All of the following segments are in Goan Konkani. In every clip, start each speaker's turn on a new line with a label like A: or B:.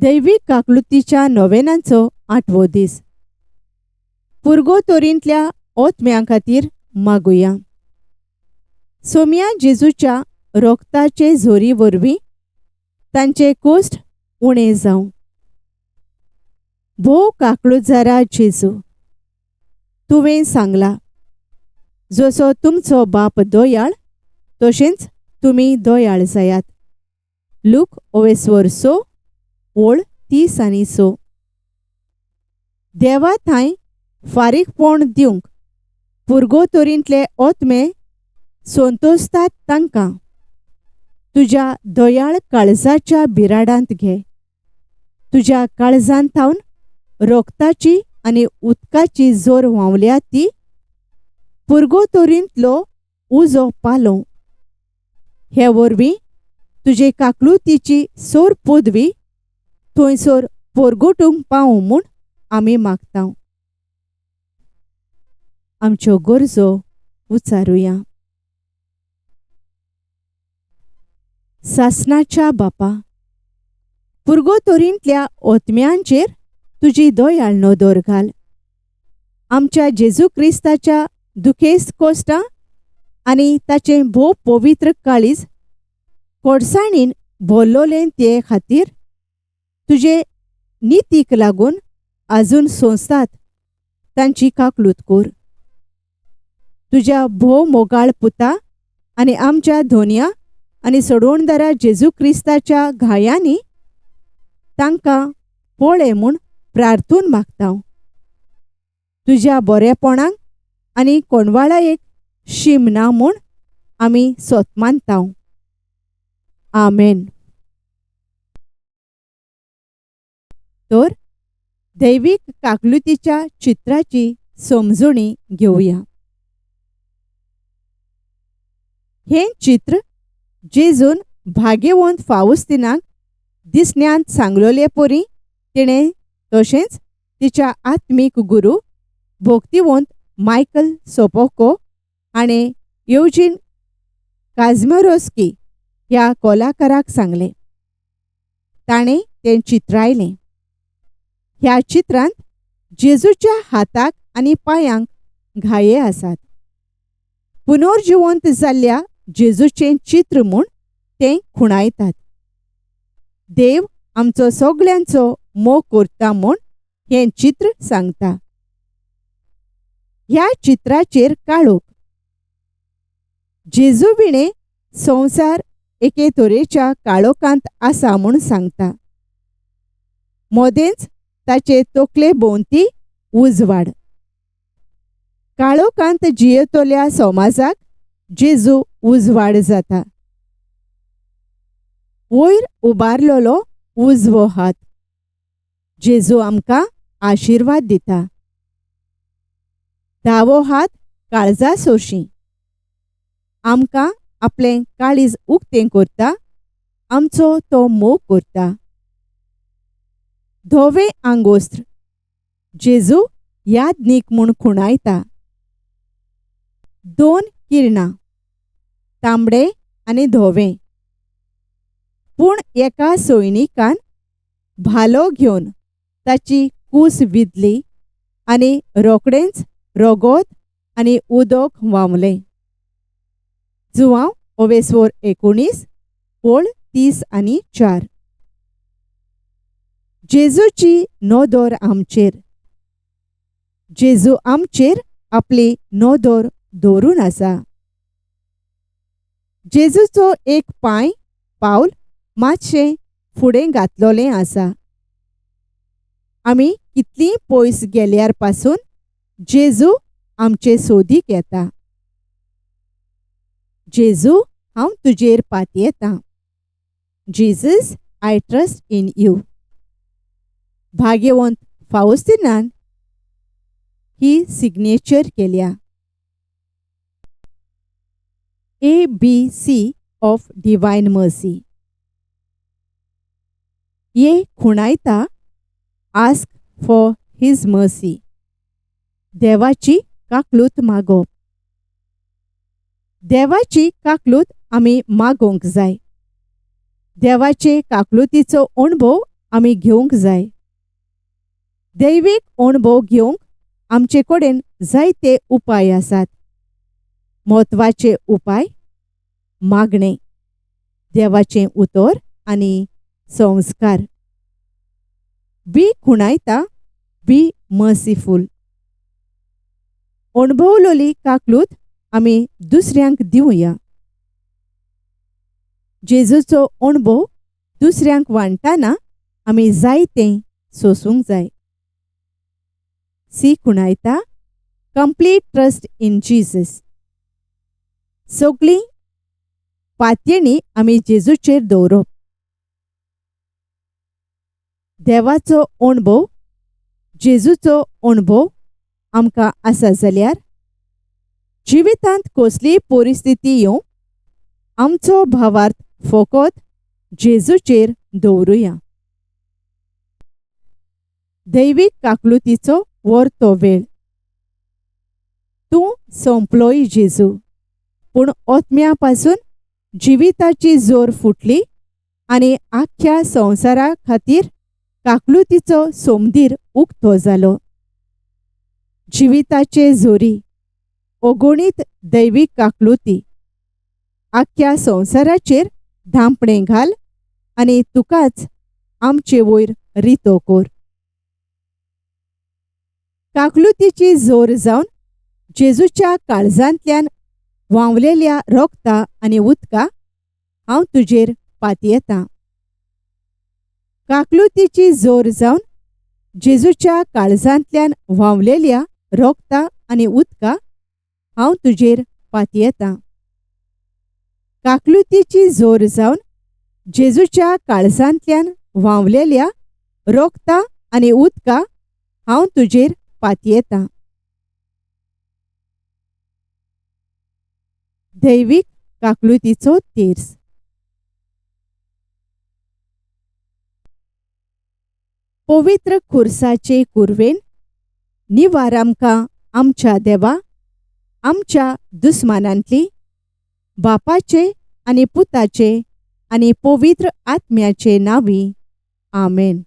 A: दैवीक काकलुतीच्या नोवेनांचो आठवो दीस. पुर्गोतोरींतल्या ओतम्यां खातीर मागुया. सोम्या जेजूच्या रोगताचे झोरी वरवीं तांचे कोश्ट उणें जावं. भोव काकलुजारा जेजू, तुवें सांगला, जसो तुमचो बाप दयाळ तशेंच तुमी दयाळ जायात. लूक ओवेस्वर 6 ओळ 30 आनी 6. देवा थांय फारीकपण दिवंक पुर्गोतोरींतले ओतमे संतोसतात तांकां तुज्या दयाळ काळजाच्या बिराडांत घे. तुज्या काळजांत थावन रोगताची आनी उदकाची जोर व्हांवल्या ती पुर्गोतोरींतलो उजो पालोवं. हे वरवीं तुजे काकलुतीची सोर पदवी थंयसर पोरगोटूंक पावूं म्हूण आमी मागता. आमच्यो गरजो उचारुया. सासनाच्या बापा, पुर्गोतोरींतल्या ओतम्यांचेर तुजी दयाळ नदर घाल. आमच्या जेजू क्रिस्ताच्या दुखेस्त कोश्टां आनी ताचें भोव पवित्र काळीज कोडसाणीन भरलोलें ते खातीर तुजे नितीक लागून आजून सोंसतात तांची काकलूत कर. तुज्या भोव मोगाळ पुता आनी आमच्या धोनया आनी सोडवणदारा जेजू क्रिस्ताच्या घायांनी तांकां पळय म्हूण प्रार्थून मागता. तुज्या बरेपणाक आनी कोणवाळायेक शीम ना म्हूण आमी सोत मानता. आमेन. तर दैवीक काकलुतीच्या चित्राची समजणी घेवया. हें चित्र जेजून भाग्यवंत फावस्तिनाक दिसण्यांत सांगलोले परी तिणें तशेंच तिच्या आत्मीक गुरू भक्तिवंत मायकल सोपोको हाणें येवजीन काझमरोस्की ह्या कलाकाराक सांगलें. ताणें तें चित्रायलें. ह्या चित्रांत जेजूच्या हाताक आनी पांयांक घाये आसात. पुनर्जिवंत जाल्ल्या जेजूचें चित्र म्हूण तें खुणायतात. देव आमचो सगळ्यांचो मोग करता म्हूण हें चित्र सांगता. ह्या चित्राचेर काळोख. जेजू विणें संवसार एके तरेच्या काळोखांत आसा म्हूण सांगता. मदेंच ताचे तकले भोंवती उजवाड. काळोखांत जियेतल्या समाजाक जेजू उजवाड जाता. वयर उबारलेलो उजवो हात. जेजू आमकां आशिर्वाद दिता. दावो हात काळजा सोशी. आमकां आपलें काळीज उक्तें करता, आमचो तो मोग करता. धवें आंगोस्त्र जेजू यादनीक म्हूण खुणायता. दोन किरणां, तांबडे आनी धवें. पूण एका सैनिकान भालो घेवन ताची कूस विदली आनी रोखडेंच रगत आनी उदक व्हांवलें. जुवांव ओवेस्वर 19 ओळ 30 आनी 4. जेजूची नदर आमचेर. जेजू आमचेर आपली नदर दवरून आसा. जेजूचो एक पांय पावल मातशें फुडें घातलोलें आसा. आमी कितलीं पयस गेल्यार पासून जेजू आमचे सोदीक येता. जेजू, हांव तुजेर पातयेतां. Jesus, I trust in you. भाग्यवंत फावस्तिनान ही सिग्नेचर केल्या. A B C of divine mercy. ये खुणायता आस्क फॉर his mercy. देवाची काकलूत मागप. देवाची काकलूत आमी मागोवंक जाय. देवाचे काकलुतीचो अणभव आमी घेवंक जाय. दैवीक अणभव घेवंक आमचे कडेन जायते उपाय आसात. म्हत्वाचे उपाय मागणें, देवाचें उतर आनी संस्कार. बी खुणायता बी मर्सीफूल. अणभवलोली काकलूत आमी दुसऱ्यांक दिवया. जेजूचो अणभव दुसऱ्यांक वांट्टाना आमी जायतें सोसूंक जाय. सी खुणायता कंप्लीट ट्रस्ट इन जीजस. सगळीं पातयेणी आमी जेजूचेर दवरप. देवाचो अणभव, जेजूचो अणभव आमकां आसा जाल्यार जिवितांत कसलीय परिस्थिती येवं आमचो भावार्थ फकत जेजूचेर दवरुया. दैवीक काकलुतीचो वर्तो वेळ. तूं सोंपलोय जेजू, पूण ओतम्या पासून जिविताची जोर फुटली आनी आख्ख्या संवसारा खातीर काकलुतीचो सोमदीर उक्तो जालो. जिविताचे जोरी अगणीत दैवीक काकलुती आख्ख्या संवसाराचेर धांपणें घाल आनी तुकाच आमचे वयर रितो कर. काकलुतीची जोर जावन जेजूच्या काळजांतल्यान व्हांवलेल्या रोगता आनी उदका हांव तुजेर पातयेतां. काकलुतीची जोर जावन जेजूच्या काळजांतल्यान व्हांवलेल्या रोगता आनी उदका हांव तुजेर पातयेतां. काकलुतीची जोर जावन जेजूच्या काळजांतल्यान व्हांवलेल्या रोगता आनी उदका हांव तुजेर पातयेतां. दैवीक काकलुतीचो तेर्स. पवित्र खुर्साचे कुरवेन निवार आमकां आमच्या देवा, आमच्या दुस्मानांतली, बापाचे आनी पुताचे आनी पवित्र आत्म्याचे नांवी. आमेन.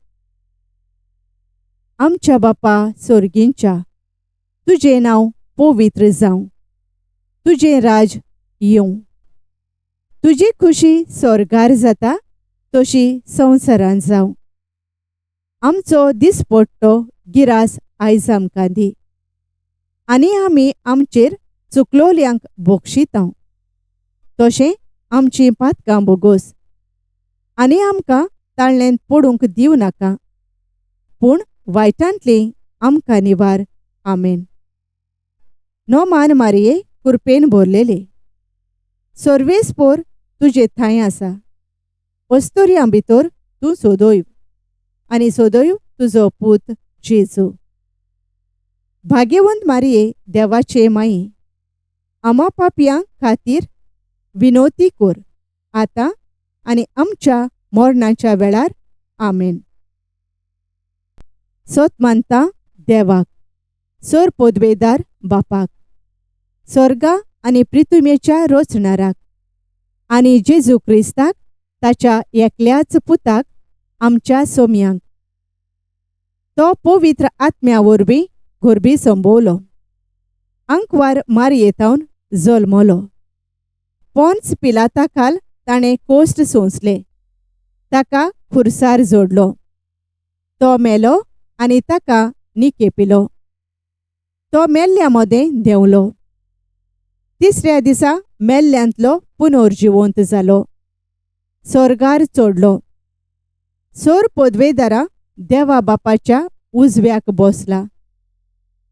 A: आमच्या बापा सोर्गींच्या, तुजें नांव पवित्र जावं, तुजें राज येवं, तुजी खुशी स्वर्गार जाता तशी संवसारांत जावं. आमचो दिसपट्टो गिरास आयज आमकां दी आनी आमी आमचेर चुकलोल्यांक बोक्षितांव तशें आमचीं पातकां बोगोस आनी आमकां ताळ्ळेंत पडूंक दिवं नाका, पूण वायटांतली आमकां निवार. आमेन. नोमान मारये कुरपेन भरलेले सर्वेस्पोर तुजे थांय आसा. अस्तुऱ्यां भितर तूं सोदोय आनी सोदोय तुजो पूत जेजू. भाग्यवंत मारये देवाचे माई, आमा पापयां खातीर विनोती कर आतां आनी आमच्या मरणाच्या वेळार. आमेन. सत मानता देवाक, सर पदवेदार बापाक, स्वर्गा आनी पृथ्वीच्या रचणाराक आनी जेजू क्रिस्ताक ताच्या एकल्याच पुताक आमच्या सोम्यांक, तो पवित्र आत्म्या वरवीं गोरबी संभवलो, आंकवार मारयेतावन जल्मलो, पोन्स पिलाता खाल ताणें कोश्ट सोंसले, ताका खुर्सार जोडलो, तो मेलो आनी ताका निकेपिलो, तो मेल्ल्या मदें देंवलो, तिसऱ्या दिसा मेल्ल्यांतलो पुनर्जिवंत जालो, स्वर्गार चडलो, सोर पदवेदारा देवा बापाच्या उजव्याक बसला,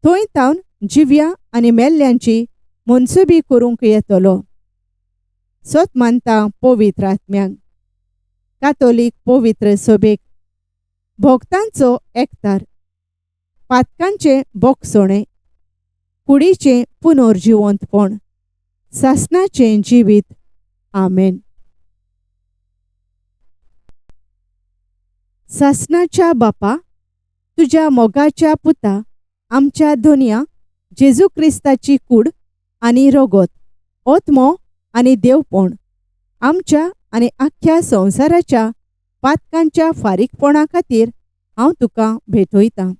A: थंय तावन जिव्या आनी मेल्ल्यांची मनसुबी करूंक येतलो. सत मानता पवित्र आत्म्याक, कातोलीक पवित्र सभेक, भक्तांचो एकतार, पातकांचें बोगसणें, कुडीचें पुनर्जिवंतपण, सासणाचें जिवीत. आमेन. सासणाच्या बापा, तुज्या मोगाच्या पुता आमच्या दोनया जेजू क्रिस्ताची कूड आनी रगत, आत्मो आनी देवपण आमच्या आनी आख्ख्या संवसाराच्या पातकांच्या फारीकपणा खातीर हांव तुका भेटयतां.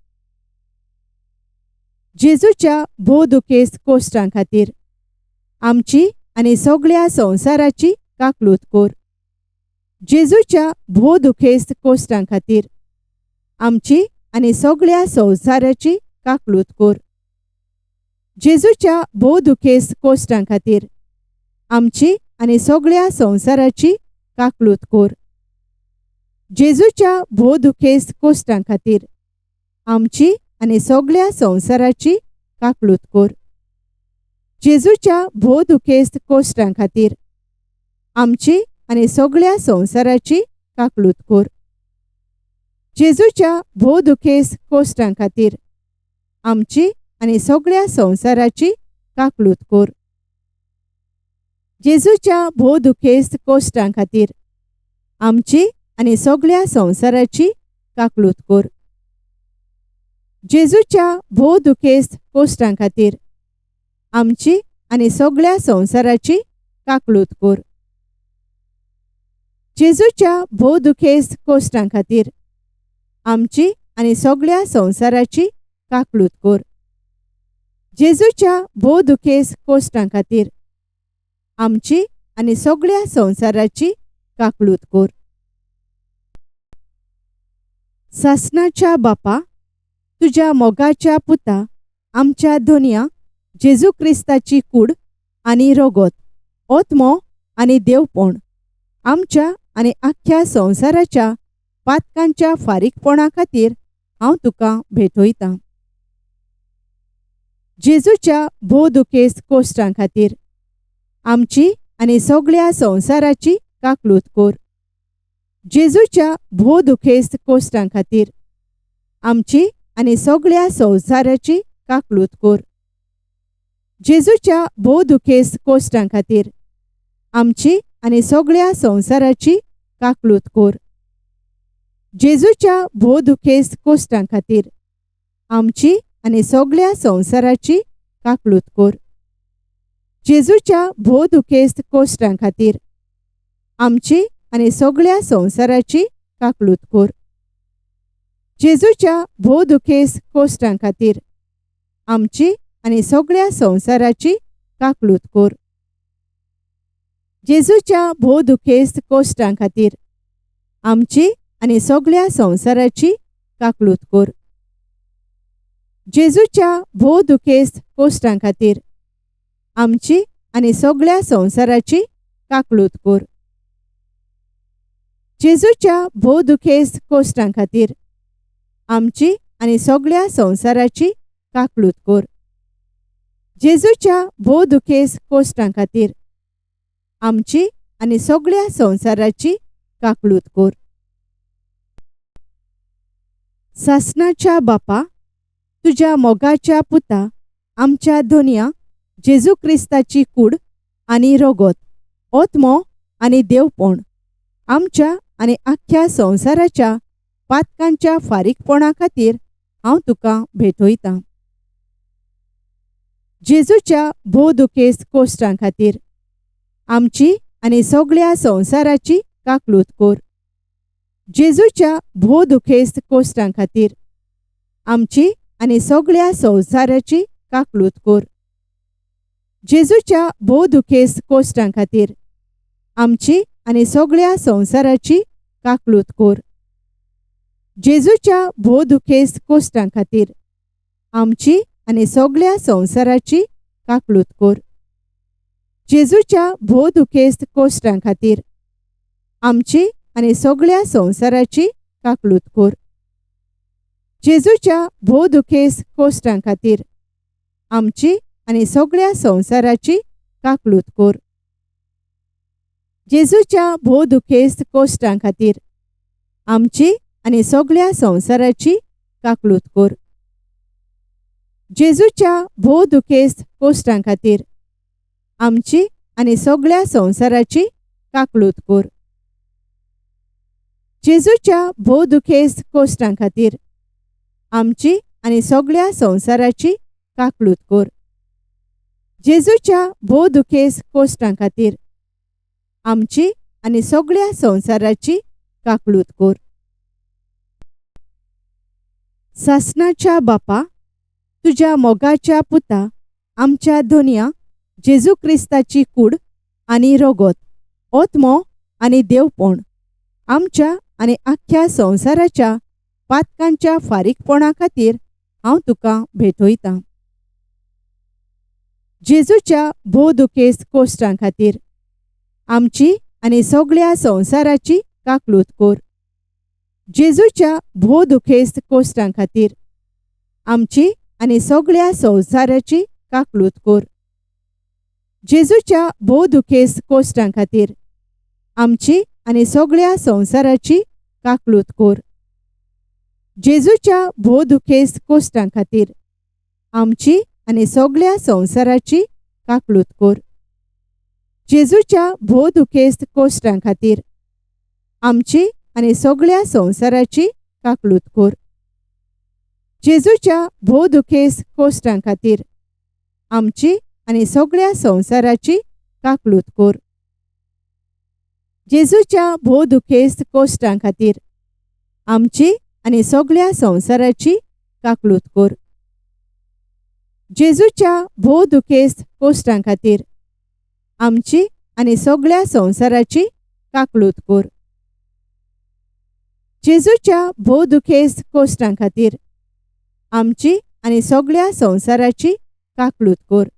A: जेजूच्या भोव दुखेस्त कोश्टां खातीर आमची आनी सगळ्या संवसाराची काकलूत कर. जेजूच्या भोव दुखेस्त कोश्टां खातीर आमची आनी सगळ्या संवसाराची काकलूत कर. जेजूच्या भोव दुखेस्त कोश्टां खातीर आमची आनी सगळ्या संवसाराची काकलूत कर. जेजूच्या भोव दुखेस्त कोश्टां खातीर आमची आनी सगळ्या संवसाराची काकलूत कर. जेजूच्या भोव दुखेस्त कोश्टां खातीर आमची आनी सगळ्या संवसाराची काकलूत कर. जेजूच्या भोव दुखेस्त कोश्टां खातीर आमची आनी सगळ्या संवसाराची काकलूत कर. जेजूच्या भोव दुखेस्त कोश्टां खातीर आमची आनी सगळ्या संवसाराची काकलूत कर. जेजूच्या भोव दुखेस्त कोश्टां खातीर आमची आनी सगळ्या संवसाराची काकलूत कर. जेजूच्या भोव दुखेस्त कोश्टां खातीर आमची आनी सगळ्या संवसाराची काकलूत कर. जेजूच्या भोव दुखेस्त कोश्टां खातीर आमची आनी सगळ्या संवसाराची काकलूत कर. सासणाच्या बापा, तुज्या मोगाच्या पुता आमच्या धोनया जेजू क्रिस्ताची कूड आनी रगत, ओत्मो आनी देवपण आमच्या आनी आख्ख्या संवसाराच्या पातकांच्या फारीकपणा खातीर हांव तुका भेटयतां. जेजूच्या भोव दुखेस्त कोश्टां खातीर आमची आनी सगळ्या संवसाराची काकलूत कर. जेजूच्या भोव दुखेस्त कोश्टां खातीर आमची आनी सगळ्या संवसाराची काकलूत कर. जेजूच्या भोव दुखेस्त कोश्टां खातीर आमची आनी सगळ्या संवसाराची काकलूत कर. जेजूच्या भोव दुखेस्त कोश्टां खातीर आमची आनी सगळ्या संवसाराची काकलूत कर. जेजूच्या भोव दुखेस्त कोश्टां खातीर आमची आनी सगळ्या संवसाराची काकलूत कर. जेजूच्या भोव दुखेस्त कोश्टां खातीर आमची आनी सगळ्या संवसाराची काकलूत कर. जेजूच्या भोव दुखेस्त कोश्टां खातीर आमची आनी सगळ्या संवसाराची काकलूत कर. जेजूच्या भोव दुखेस्त कोश्टां खातीर आमची आनी सगळ्या संवसाराची काकलूत कर. जेजूच्या भोव दुखेस्त कोश्टां खातीर आमची आनी सगळ्या संवसाराची काकलूत कर. जेजूच्या भोव दुखेस्त कोश्टां खातीर आमची आनी सगळ्या संवसाराची काकलूत कर. सासणाच्या बापा, तुज्या मोगाच्या पुता आमच्या धोनया जेजू क्रिस्ताची कूड आनी रगत, ओत्मो आनी देवपण आमच्या आनी आख्ख्या संवसाराच्या पातकांच्या फारीकपणा खातीर हांव तुका भेटयतां. जेजूच्या भोव दुखेस्त कोश्टां खातीर आमची आनी सगळ्या संवसाराची काकलूत कर. जेजूच्या भोव दुखेस्त कोश्टां खातीर आमची आनी सगळ्या संवसाराची काकलूत कर. जेजूच्या भोव दुखेस्त कोश्टां खातीर आमची आनी सगळ्या संवसाराची काकलूत कर. जेजूच्या भोव दुखेस्त कोश्टां खातीर आमची आनी सगळ्या संवसाराची काकलूत कर. जेजूच्या भोव दुखेस्त कोश्टां खातीर आमची आनी सगळ्या संवसाराची काकलूत कर. जेजूच्या भोव दुखेस्त कोश्टां खातीर आमची आनी सगळ्या संवसाराची काकलूत कर. जेजूच्या भोव दुखेस्त कोश्टां खातीर आमची आनी सगळ्या संवसाराची काकलूत कर. जेजूच्या भोव दुखेस्त कोश्टां खातीर आमची आनी सगळ्या संवसाराची काकलूत कर. जेजूच्या भोव दुखेस्त कोश्टां खातीर आमची आनी सगळ्या संवसाराची काकलूत कर. जेजूच्या भोव दुखेस्त कोश्टां खातीर आमची आनी सगळ्या संवसाराची काकळूत कर. सासणाच्या बापा, तुज्या मोगाच्या पुता आमच्या धोनया जेजू क्रिस्ताची कूड आनी रगत, ओत्मो आनी देवपण आमच्या आनी आख्ख्या संवसाराच्या पातकांच्या फारीकपणा खातीर हांव तुका भेटयतां. जेजूच्या भोव दुखेस्त कोश्टां खातीर आमची आनी सगळ्या संवसाराची काकळूत कर. जेजूच्या भोव दुखेस्त कोश्टां खातीर आमची आनी सगळ्या संवसाराची काकळूत कर. जेजूच्या भोव दुखेस्त कोश्टां खातीर आमची आनी सगळ्या संवसाराची काकळूत कर. जेजूच्या भोव दुखेस्त कोश्टां खातीर आमची आनी सगळ्या संवसाराची काकळूत कर. जेजूच्या भोव दुखेस्त कोश्टां खातीर आमची आनी सगळ्या संवसाराची काकळूत कर. जेजूच्या भोव दुखेस्त कोश्टां खातीर आमची आनी सगळ्या संवसाराची काकळूत कर. जेजूच्या भोव दुखेस्त कोश्टां खातीर आमची आनी सगळ्या संवसाराची काकळूत कर. जेजूच्या भोव दुखेस्त कोश्टां खातीर आमची आनी सगळ्या संवसाराची काकळूत कर. जेजूच्या भोव दुखेस्त कोश्टां खातीर आमची आनी सगळ्या संवसाराची काकळूत कर.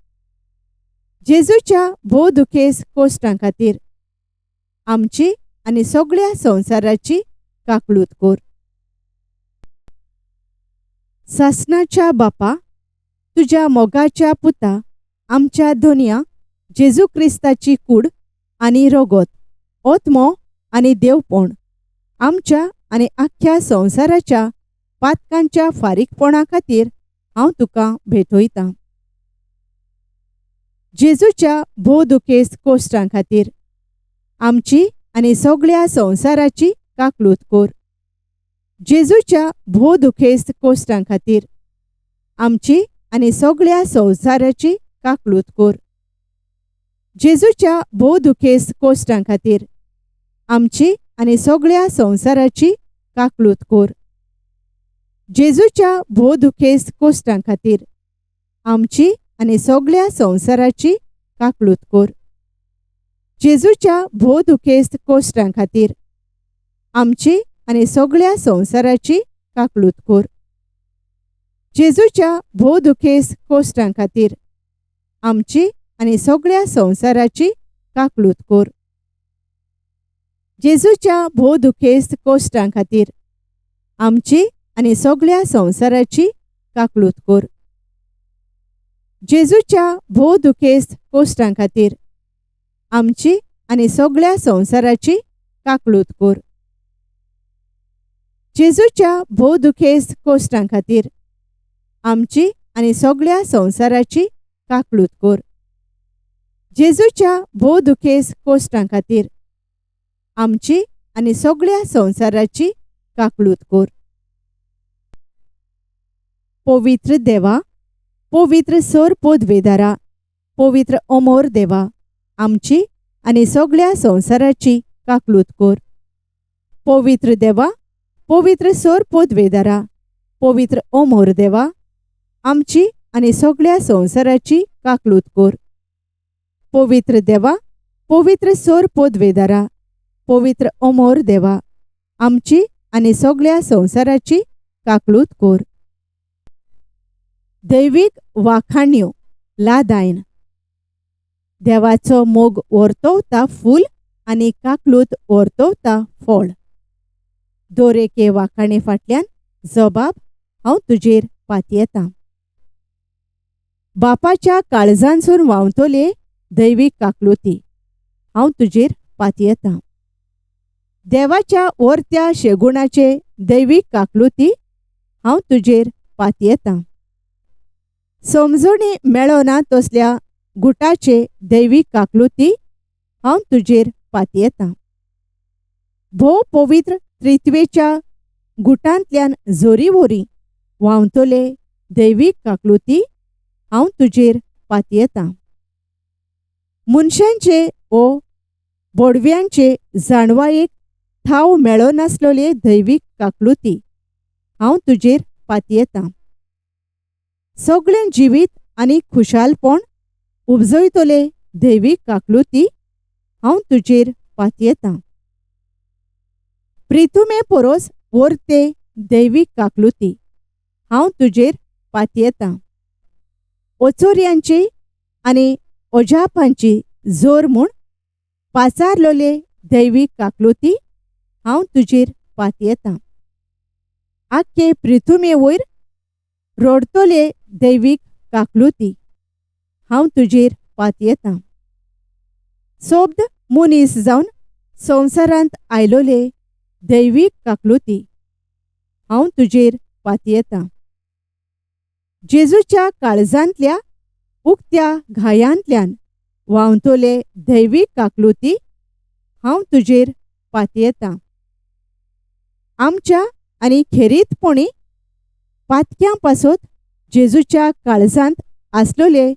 A: जेजूच्या भोव दुखेस्त कोश्टां खातीर आमची आनी सगळ्या संवसाराची काकळूत कर. सासणाच्या बापा, तुज्या मोगाच्या पुता आमच्या धोनया जेजू क्रिस्ताची कूड आनी रगत, ओत्मो आनी देवपण आमच्या आनी आख्ख्या संवसाराच्या पातकांच्या फारीकपणा खातीर हांव तुका भेटयतां. जेजूच्या भोव दुखेस्त कोश्टां खातीर आमची आनी सगळ्या संवसाराची काकळूत कर. जेजूच्या भोव दुखेस्त कोश्टां खातीर आमची आनी सगळ्या संवसाराची काकळूत कर. जेजूच्या भोव दुखेस्त कोश्टां खातीर आमची आनी सगळ्या संवसाराची काकळूत कर. जेजूच्या भोव दुखेस्त कोश्टां खातीर आमची आनी सगळ्या संवसाराची काकळूत कर. जेजूच्या भोव दुखेस्त कोश्टां खातीर आमची आनी सगळ्या संवसाराची काकळूत कर. जेजूच्या भोव दुखेस्त कोश्टां खातीर आमची आनी सगळ्या संवसाराची काकळूत कर. जेजूच्या भोव दुखेस्त कोश्टां खातीर आमची आनी सगळ्या संवसाराची काकळूत कर. जेजूच्या भोव दुखेस्त कोश्टां खातीर आमची आनी सगळ्या संवसाराची काकळूत कर. जेजूच्या भोव दुखेस्त कोश्टां खातीर आमची आनी सगळ्या संवसाराची काकळूत कर. जेजूच्या भोव दुखेस्त कोश्टां खातीर आमची आनी सगळ्या संवसाराची काकळूत कर. पवित्र देवा, पवित्र सर पदवेदारा, पवित्र अमर देवा, आमची आनी सगळ्या संवसाराची काकळूत कर. पवित्र देवा, पवित्र सर पदवेदारा, पवित्र अमर देवा, आमची आनी सगळ्या संवसाराची काकळूत कर. पवित्र देवा, पवित्र सर पदवेदारा, पवित्र अमर देवा, आमची आनी सगळ्या संवसाराची काकळूत कर. दैवीक वाखाण्यो लादायन. देवाचो मोग वर्तवता फूल आनी काकलूत वर्तवता फळ. दरेके वाखाणे फाटल्यान जबाब हांव तुजेर पातयेतां. बापाच्या काळजांसून व्हांवतले दैवीक काकलुती हांव तुजेर पातयेतां. देवाच्या वर्त्या शेगुणाचे दैवीक काकलुती हांव तुजेर पातयेतां. समजणी मेळना तसल्या गुटाचे दैवीक काकलुती हांव तुजेर पातयेतां. भोव पवित्र त्रित्वेच्या गुटांतल्यान जोरी वरी व्हांवतले दैवीक काकलुती हांव तुजेर पातयेतां. मनशांचे ओ बोडव्यांचे जाणवायेक थाव मेळनासलोले दैवीक काकलुती, हांव तुजेर पातयेतां. सगळें जिवीत आनी खुशालपण उपजयतले दैवीक काकलुती, हांव तुजेर पातयेतां. प्रितुमे परोस वर्ते दैवीक काकलुती, हांव तुजेर पातयेतां. ओचोर्यांची आनी अजापांची जोर म्हूण पाचारलोले दैवीक काकलुती, हांव तुजेर पातयेतां. आख्खे प्रितुमे वयर रडतले दैवीक काकलुती, हांव तुजेर पातयेतां. सोब्द मनीस जावन संवसारांत आयलोले दैवीक काकलुती, हांव तुजेर पातयेतां. जेजूच्या काळजांतल्या उक्त्या घायांतल्यान व्हांवतले दैवीक काकलुती, हांव तुजेर पातयेतां. आमच्या आनी खेरीतपणी पातक्यां पासत जेजूच्या काळजांत आसलोले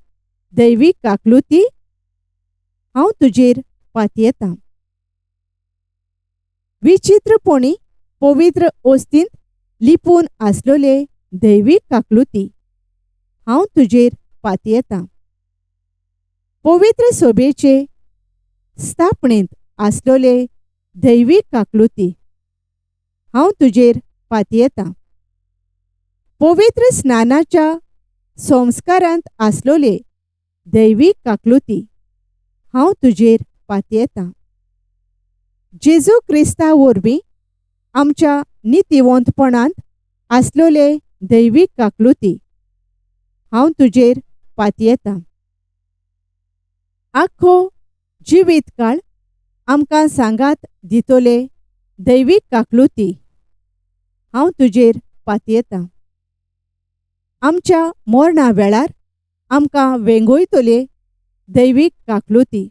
A: दैवीक काकलुती, हांव तुजेर पातयेतां. विचित्रपणी पवित्र ओस्तींत लिपून आसलोले दैवीक काकलुती, हांव तुजेर पातयेतां. पवित्र सोबेचे स्थापणेंत आसलोले दैवीक काकलुती, हांव तुजेर पातयेतां. पवित्र स्नानाच्या संस्कारांत आसलोले दैवीक काकलुती, हांव तुजेर पातयेतां. जेजू क्रिस्ता वरवीं आमच्या नितिवंतपणांत आसलोले दैवीक काकलुती, हांव तुजेर पातयेतां. आख्खो जिवीत काळ आमकां सांगात दितले दैवीक काकलुती, हांव तुजेर पातयेतां. आमच्या मरणा वेळार आमकां वेंगयतले दैवीक काकलुती,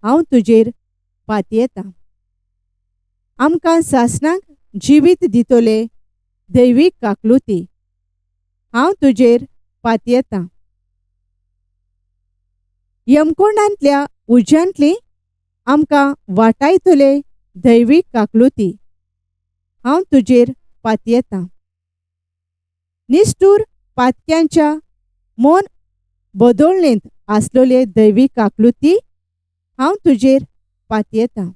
A: हांव तुजेर पातयेतां. आमकां सासणाक जिवीत दितले दैवीक काकलुती, हांव तुजेर पातयेतां. यमकोंडांतल्या उज्यांतली आमकां वाटायतले दैवीक काकलुती, हांव तुजेर पातयेतां. निश्ठूर पातक्यांच्या मन बदोळणेंत आसलोले दैवीक काकलुती, हांव तुजेर पातयेतां.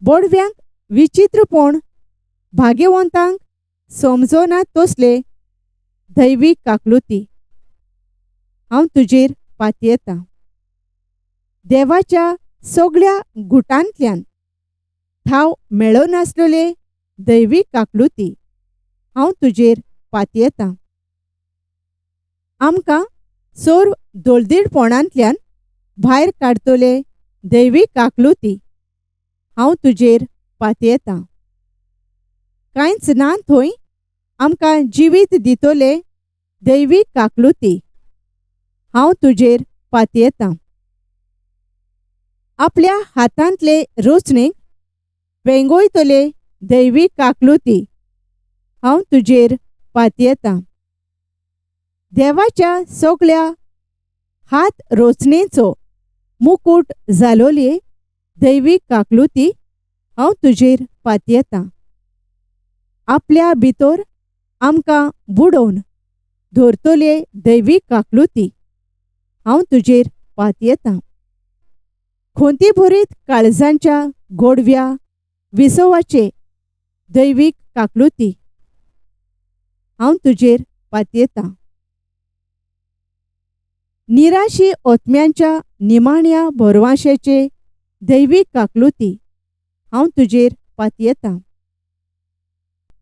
A: बोडव्यांक विचित्रपण भाग्यवंतांक समजना तसले दैवीक काकलुती, हांव तुजेर पातयेतां. देवाच्या सगळ्या गुटांतल्यान थाव मेळनासलोले दैवीक काकलुती, हांव तुजेर पातयेतां. आमकां सर्व दोलदीडपणांतल्यान भायर काडतले दैवीक काकलुती, हांव तुजेर पातयेतां. कांयच ना थंय आमकां जिवीत दितले दैवीक काकलुती, हांव तुजेर पातयेतां. आपल्या हातांतले रोचणेक वेंगयतले दैवीक काकलुती, हांव तुजेर पातयेतां. देवाच्या सगळ्या हात रोचणेचो मुकूट जालोले दैवीक काकलुती, हांव तुजेर पातयेतां. आपल्या भितर आमकां बुडोवन धरतले दैवीक काकलुती, हांव तुजेर पातयेतां. खोंती भरीत काळजांच्या गोडव्या विसवाचे दैवीक काकलुती, हांव तुजेर पातयेतां. निराशी ओतम्यांच्या निमाण्या भरवाशेचे दैवीक काकलुती, हांव तुजेर पातयेतां.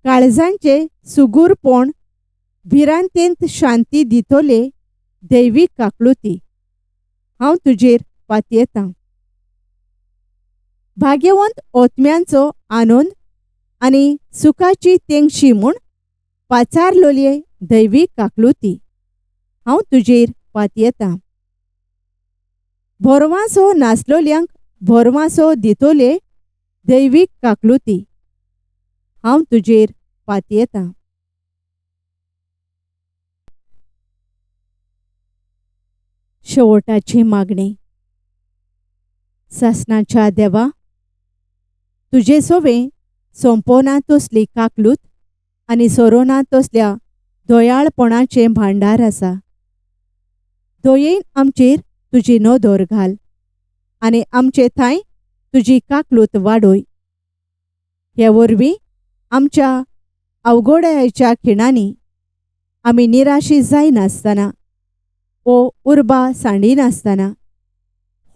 A: काळजांचे सुगूरपण भिरांतेंत शांती दितले दैवीक काकलुती, हांव तुजेर पातयेतां. भाग्यवंत ओतम्यांचो आनंद आनी सुखाची तेंगशी म्हूण पाचारलोले दैवीक काकलुती, हांव तुजेर पातयेतां. भरवांसो नासलोल्यांक भरवांसो दितले दैवीक काकलुती, हांव तुजेर पातयेतां. शेवटाची मागणी. सासणाच्या देवा, तुजे सोवें सोंपोना तसली काकलूत आनी सोरोना तसल्या दयाळपणाचें भांडार आसा. दयेन आमचेर तुजी नदर घाल आनी आमचे थांय तुजी काकलूत वाडय. हे वरवीं आमच्या अवघडायेच्या खिणांनी आमी निराशी जायनासतना वो उर्बा सांडिनासतना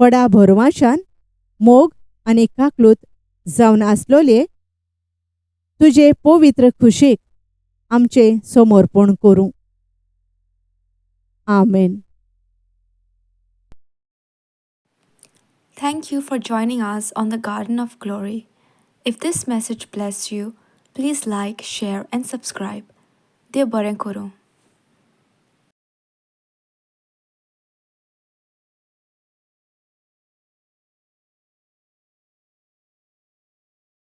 A: व्हडा भरवाशान मोग आनी काकलूत जावन आसलोले तुजे पवित्र खुशेक आमचें समर्पण करूं. आमेन.
B: Thank you for joining us on the Garden of Glory. If this message blessed you, please like, share, and subscribe. देव बरें करूं.